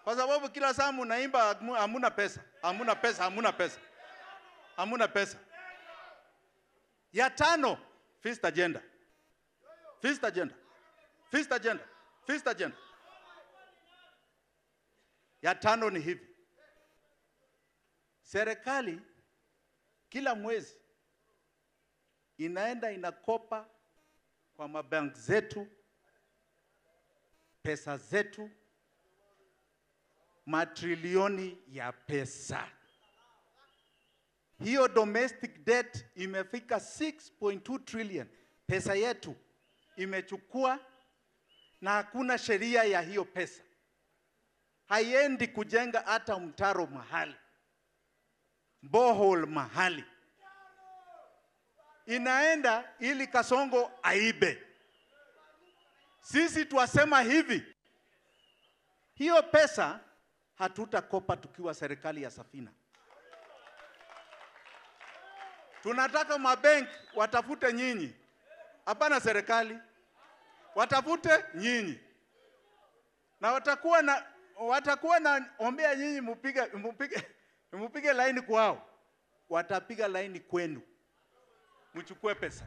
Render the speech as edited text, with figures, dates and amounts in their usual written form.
Kwa sababu kila saa mnaimba hamuna pesa, hamuna pesa, hamuna pesa. Hamuna pesa. Ya tano, fifth agenda. Fifth agenda. Fifth agenda. Fifth agenda. Ya tano ni hivi. Serikali kila mwezi inaenda inakopa kwa mabank zetu pesa zetu, matrilioni ya pesa. Hiyo domestic debt imefika 6.2 trillion. Pesa yetu imechukua na hakuna sheria ya hiyo pesa. Haiendi kujenga hata mtaro mahali, borehole mahali. Inaenda ili Kasongo aibe. Sisi tuwasema hivi, hiyo pesa hatutakopa tukiwa serikali ya Safina. Tunataka mabank watafute nyinyi, hapana serikali, watafute nyinyi. Na watakuwa na ombea nyinyi mupige laini kwao, watapiga laini kwenu, mchukue pesa.